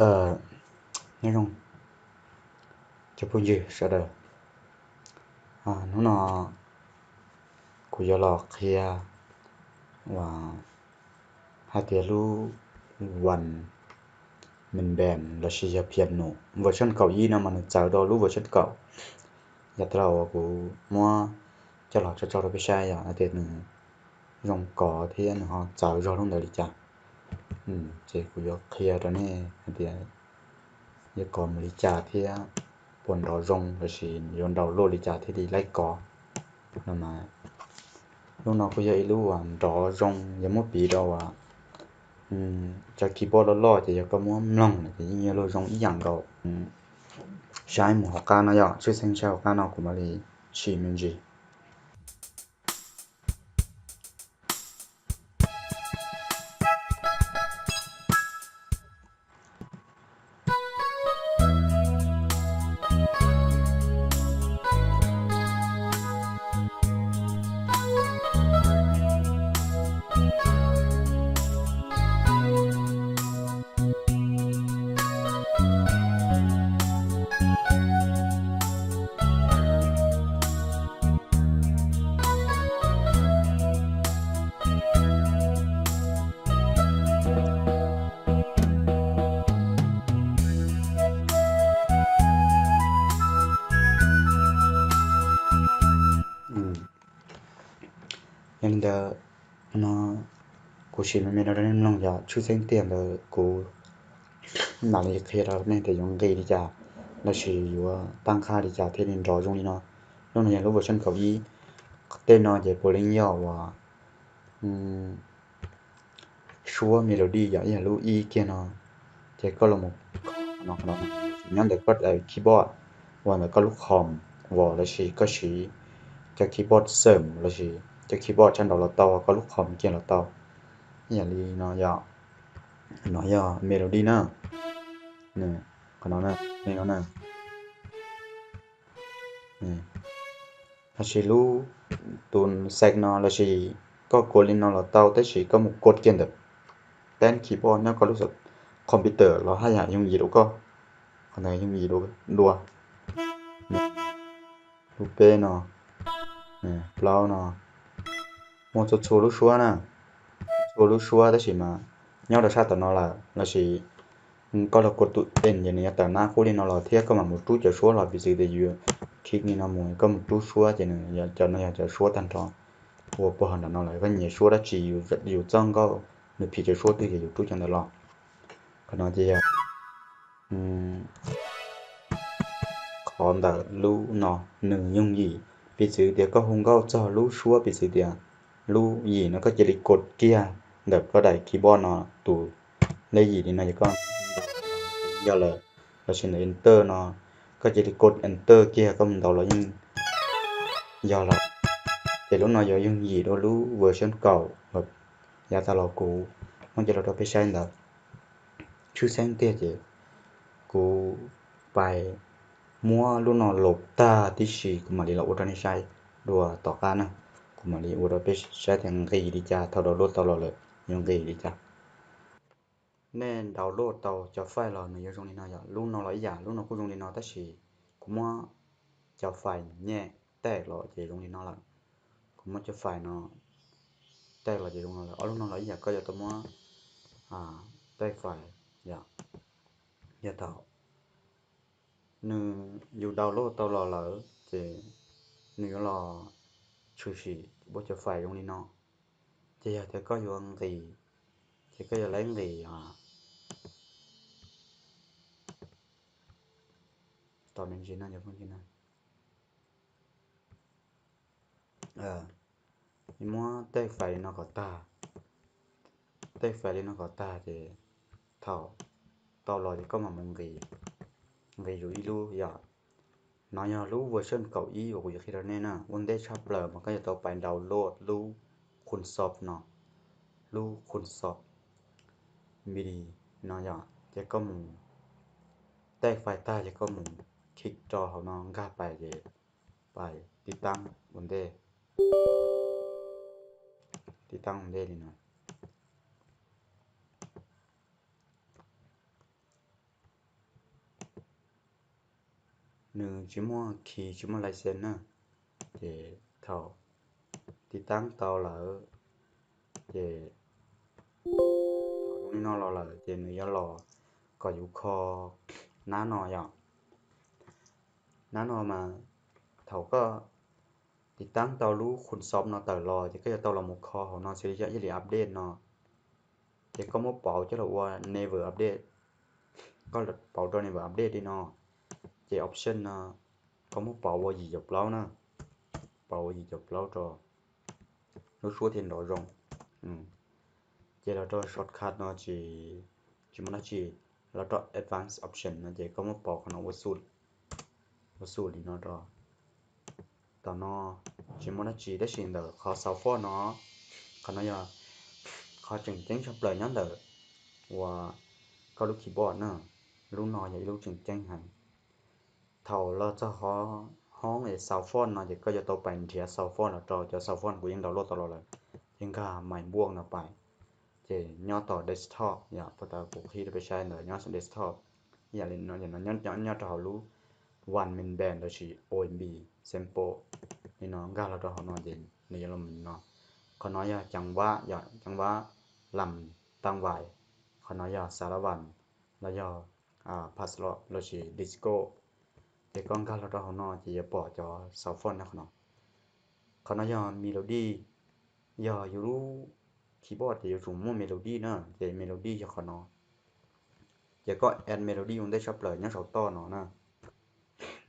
Nyob zoo cov phooj ywg sawv daws, hnub no kuv yuav los qhia uas hais tias lub One Main Band lossis yog piano version kaum ib no mas nws txawv rau lub version kaum. Yav tas los uas kuv muab coj los tso tso rau peb saib yog hais tias nws zoo kov thiab nws ho txawv zog lub ntawd li cas. Ces kuv yuav qhia rau nej hais tias yuav kov mus li cas thiab puas nrov zoo lossis yuav nraus luaj li cas thiaj li laib kov no mas. Lub no kuj yog ib lub uas nrov zoo, yog muab piv rau uas cov keyboard loj loj ces yog koj muab mloog lawm ces yeej yuav luag zoo ib yam nkaus. Saib mus hauv qab no yom, tshwj xeeb saib hauv qab no kuv mam li sim me ntsis. Yog li ntawd no kuv sim me me no rau nej mloog yom, tshwj xeeb tiag ntawd kuv mam li qhia rau nej tias yuav nqis li cas lossis yuav tab qha li cas thiaj li nrov zoo li no. Lub no yog lub version kaum ib, tej no ces puav leej yog uas suab melody yom, yog lub ib kiag no. Ces koj los mus nyob ntawm koj keyboard uas ntawm koj lub com uas lossis koj siv cov keyboard xeem lossis cov keyboard tshaj nraud los tau, koj lub com kiag los tau. Ib yam li no yom, no yog melody na, qhov no na, no na. Lossis lub tus xeem no lossis koj kuav li no los tau, tab sis koj mus kuav kiag ntawm tab keyboard nyob koj lub computer los haj yam yooj yim rau koj. Qhov ntawd yooj yim dua. Lub peb no, plaub no, muaj txhua txhua lub suab na, txhua lub suab tab sis mas nyob rau sab tom no lawm lossis koj los kuav tus N ces nws yuav tawm nab qub li no los thiab koj mam mus rub cov suab los, piv txwv tias yus khij li no mus koj mus rub suab ces nws cov no yog cov suab tag nrho uas puag hauv nram no lawm, koj nyiam suab dab tsi yus txoj nkauj nws phim cov suab twg ces yus rub cov ntawd los. Qhov no ces yog qhov ntawm lub no, nws yooj yim. Piv txwv tias koj hu nkauj txog lub suab, piv txwv tias lub yim no koj cia li kuav kiag ntawm koj daim keyboard no tus lej yim li no ces koj yog lawm, lossis ntawm enter no koj cia li kuav enter kiag koj mus ntaus los yeej yog lawm. Ces lub no yuav yooj yim dua lub version kaum uas yav tas los kuv muab coj los rau peb saib ntawd. Tshwj xeeb tiag ces kuv pais muab lub no load tag tib si kuv mam li los ua rau nej saib dua tom qab na. Kuv mam li ua rau peb saib tias nqis li cas, thaum download tau los lawm yuav nqis li cas. Nej download tau cov file los nws yuav zoo li no yom. Lub no los ib yam, lub no kuj zoo li no tab sis kuv muab cov file nyem tej los ces zoo li no lawm. Kuv muab cov file no tej los ces zoo no lawm. Ob lub no los ib yam, koj yuav tau muab tej file yom, yog thaum nws yus download tau los lawm ces nws yuav los tshwm sim ua cov file zoo li no. Ces yog tias koj yuav nqis, ces koj yuav laiv nqis os. Tos me ntsis no cov phooj ywg na. Muab tej file li no kom tag, tej file li no kom tag ces thaum tau los ces koj mam mus nqis, nqis yus ib lub yom. No yog lub version kaum ib uas kuv yuav qhia rau nej na. Ua ntej tshaj plaws mas koj yuav tau pais download lub Qhun Xop no, lub Qhun Xop midi no yom. Ces koj mus tej file tag ces koj mus khij rau hauv no nkag pais ces pais tib taab ua ntej, tib taab ua ntej li no. nws tsis muaj key, tsis muaj license na. Ces thaum tiv taab tau lawm, ces thaum zoo li no los lawm ces nws yuav los kom yus kho nab no yom. Nab no mas thaum koj tiv taab tau lub khun xob no tawm los ces koj yuav tau los mus kho hauv no xws li yog ib li update no, ces koj muab pauv coj los ua never update. Koj pauv rau never update li no, ces option no koj muab pauv ua yim caum plaub na, pauv ua yim caum plaub rau lub suab thiaj nrov zoo. Ces los rau shortcut no tsis, tsis muaj dab tsi. Los rau advanced option no ces koj muab pauv qhov no ua xum, ua xum li no rau. Tom no tsis muaj dab tsi tab sis ntawm qhov xaus foj no, qhov no yog qhov tseem ceeb tshaj plaws nyob ntawm uas koj lub keyboard na. Lub no yog ib lub tseem ceeb heev. Thaum los txog qhov hoob es xaus foj no ces koj yuav tau pais nrhiav xaus foj los rau cov xaus foj no kuv yeej download tau los lawm, ces nkag my book no pais. Ces nyob tom desktop yom, puag ta kuv qhib rau peb saib ntawd nyob desktop. Ib yam li no, nyob rau hauv lub one min band los sis O M B sample li no, nkag los rau hauv no ces nws yuav los mus li no. Qhov no yog ceev vab yom, ceev vab lam tab vais. Qhov no yog saravan los yog pas los sis disco. Ces koj nkag los rau hauv no ces yuav pom cov xaus foj nyob qhov no. Qhov no yog melody, yog yus lub keyboard ces yuav tsum muaj melody na, ces melody yog qhov no. Ces koj add melody ua ntej tshaj plaws nyob saum toj no na.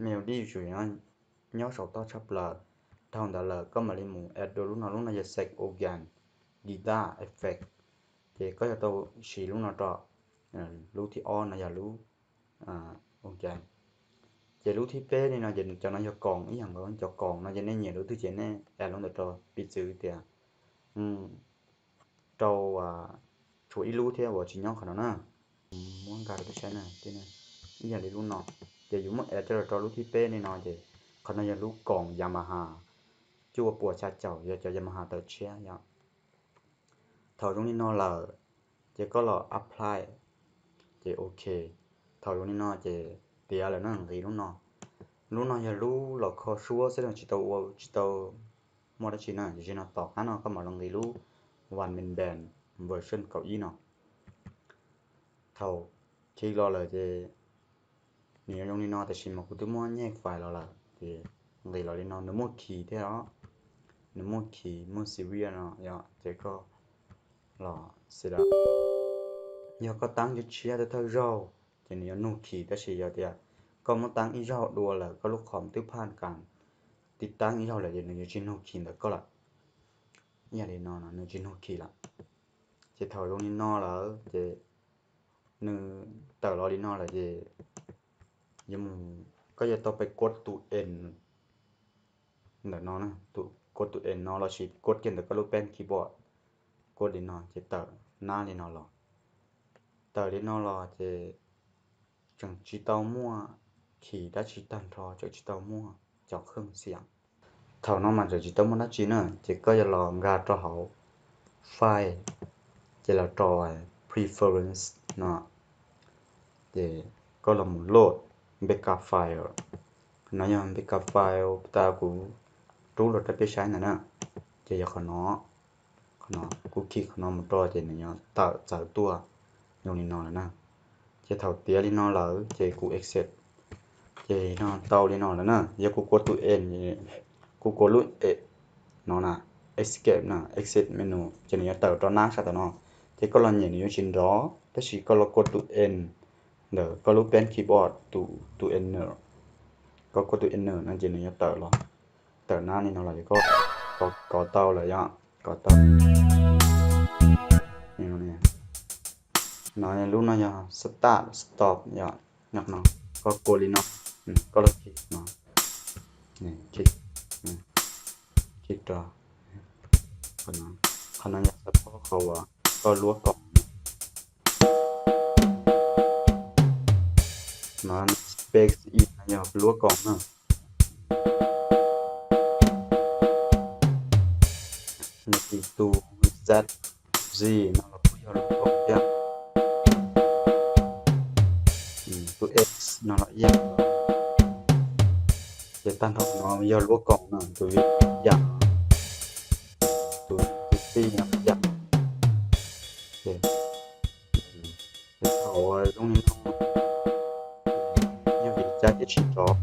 Melody yuav tsum nyob saum toj tshaj plaws. Dhau ntawd lawm koj mam li mus add dua lub no, lub no yog sync organ guitar effect. Ces koj yuav tau siv lub no rau. Lub thib ob no yog lub organ. Ces lub thib peb li no ces cov no yog koos, ib yam nkaus cov koos no ces nej nyiam lub twg ces nej add lub ntawd rau. Piv txwv tias rau, tshuav ib lub thiab uas tsis nyob qhov no na. Muab nkag rau peb saib na, ib yam li lub no, ces yus muab add coj los rau lub thib peb li no ces qhov no yog lub koos Yamaha cuaj puas xya caum, yog cov Yamaha tawm tshiab yom. Thaum zoo li no lawm, ces koj los apply, ces ok. Thaum zoo li no ces tiav lawm na, nqis lub no. Lub no yog lub los kho suab xwb no, tsis tau ua, tsis tau muaj dab tsi na. Ces no tom qab no koj mam los nqis lub one min band version kaum ib no. Thaum khi los lawm ces nws yuav zoo li no, tab sis mas kuv twb muab nyej fais los lawm ces nqis los li no, nws muaj key thiab os. Nws muaj key, muaj serial no yom, ces koj los xwb. Yog koj taab ib tshiab thawj zaug ces nws yuav nug key, tab sis yog tias koj muab taab ib zaug dua lawm koj lub qhov twb phaj kas tiv taab ib zaug lawm ces nws yuav tsis nug key ntawm koj lawm. Ib yam li no nws tsis nug key lawm. Ces thaum zoo li no lawm ces nws tawm los li no lawm ces yuav mus, koj yuav tau pais kuaj tus N ntawm no, kuaj tus N no los sis kuaj kiag ntawm koj lub peb keyboard. Kuaj li no ces tawm nab li no los. Tawm li no los ces tseem tsis tau muaj key dab tsi tag nrho, tseem tsis tau muaj cov kheej xiam. Thaum no mas tseem tsis tau muaj dab tsi na, ces koj yuav los nkag rau hauv file, ces los rau preference no, ces koj los mus load backup file. No yog backup file tas kuv rub los rau peb saib ntawd na, ces yog qhov no. Qhov no kuv khi qhov no mus rau ces nws yuav tawm txawv tuaj zoo li no lawm na. Ces thaum tiav li no lawm ces kuv exit. Ces no tau li no lawm na, yog kuv kuaj tus N, kuv kuaj lub no na, escape na, exit menu, ces nws yuav tawm rau nab sab tom no. Ces koj los nyem nws yuav tsis nrov, tab sis koj los kuaj tus N ntawm koj lub peb keyboard, tus N, koj kuaj tus N no ces nws yuav tawm los, tawm nab li no los ces koj kov tau lawm yom, kov tau. No lub no yog start, stop yom, no koj kuaj li no, koj los khi no, khi rau qhov no yog support qhov uas koj luab koom. No space E no yog luab koom na. Tus Z, Z no los kuj yog luab koom thiab. Tus X no los ib yam. Ces tag nrho no yog lub koom no tus vib yam, tus tij no yam. Ces thaum zoo li no, yog vim cas thiaj tsis rov,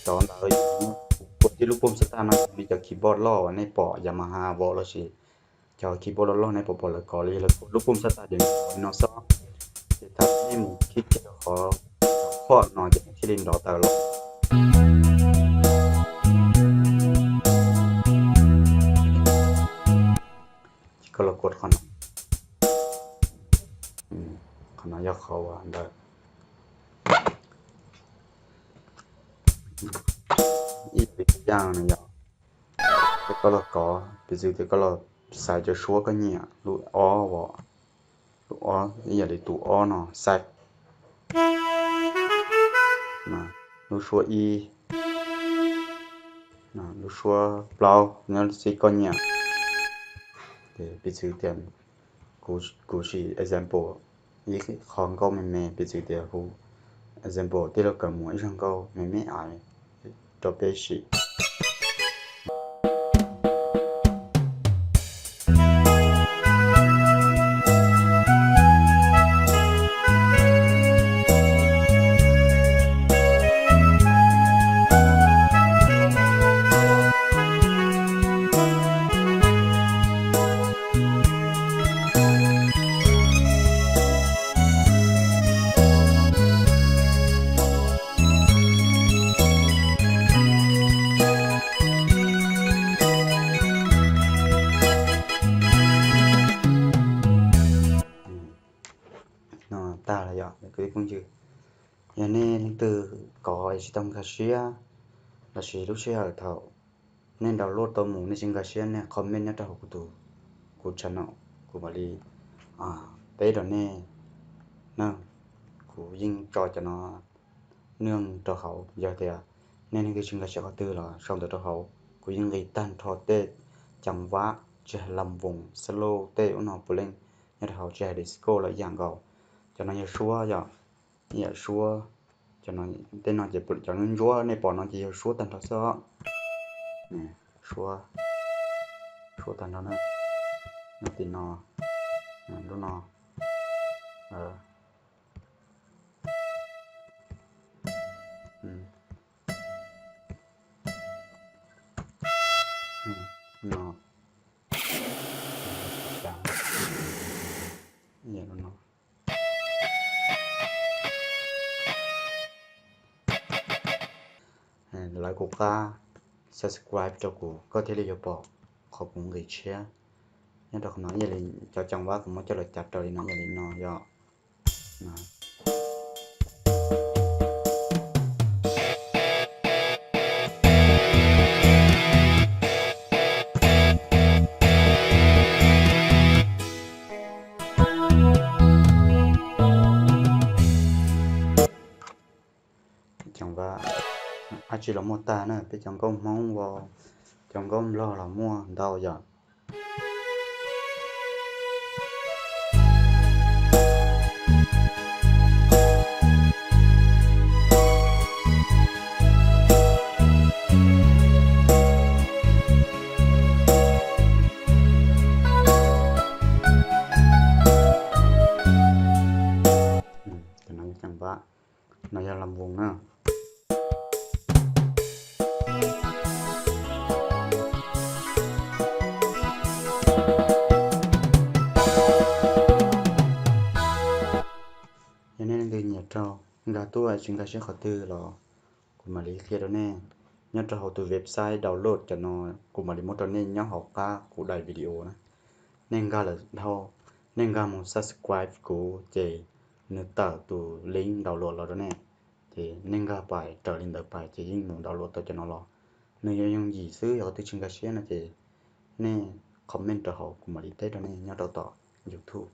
rov ntawd, kuv kuj tib lub pum xab tas no li cov keyboard loj uas nej pom Yamaha vov lossis cov keyboard loj loj nej puas pom lawv kov li, lawv kov lub pum xab tas ces nws kov li no xwb. Ces thaum nej mus khib kiag rau qhov, qhov no ces nws thiaj li nrov tawm los. Ces koj los kov qhov no, qhov no yog qhov uas ntawd ib yam li yog, ces koj los kov, piv txwv tias koj los xaiv cov suab koj nyiam, lub ob, lub ob ib yam li tus ob no xaiv, lub suab ib, lub suab plaub, nyob xij koj nyiam. Ces piv txwv tias kuv sim example ib qho nkauj me me, piv txwv tias kuv example tij laug Kawm Muas ib zag nkauj me me ais rau peb sim. No tag lawm yom kwv tij phooj ywg. Yog nej leej twg kov es tsis tau nkag siab lossis lub sij hawm thaum nej download tau mus nej tsis nkag siab, nej comment nyob rau hauv kuv tus, kuv channel, kuv mam li teb rau nej na. Kuv yeej tso cov no nyob rau hauv, yog tias nej leej twg tsis nkag siab qhov twg los sau ntawv rau hauv, kuv yeej nqis tag nrho tej ceev vab tseg lam voos solo tej ub no puav leej nyob rau hauv, tsis hais disco los ib yam nkaus. Cov no yog suab yom, ib yam suab. Cov no, tej no ces cov ntsuab nej pom no ces yog suab tag nrho xwb os. Suab, suab tag nrho na. Nyob tim no, lub no. No, no. Lawv kuv qab subscribe rau kuv koj thiaj li yuav pom qhov kuv nqis tshiab. Nyob rau qhov no ib yam li cov ceev vab kuv muab coj los cav raws li no, ib yam li no yog. Ceev vab dab tsi los muaj tag na, peb cov nkauj Hmoob, cov nkauj Nplog los muaj ntau yom. Cov no yog ceev vab, no yog lam voos na. Yog nej leej twg nyiam rau nkag tuaj tsis nkag siab qhov twg los kuv mam li qhia rau nej. Nyob rau hauv tus website download cov no, kuv mam li muab rau nej nyob hauv qab kuv daim video na. Nej nkag lawm dhau, nej nkag mus subscribe kuv ces nws tawm tus link download los rau nej. Ces nej nkag pais raws li ntawd pais ces yeej mus download tau cov no los. Nws yuav yooj yim xwb, yog qhov twg tsis nkag siab no ces nej comment rau hauv kuv mam li teb rau nej nyob rau tom YouTube.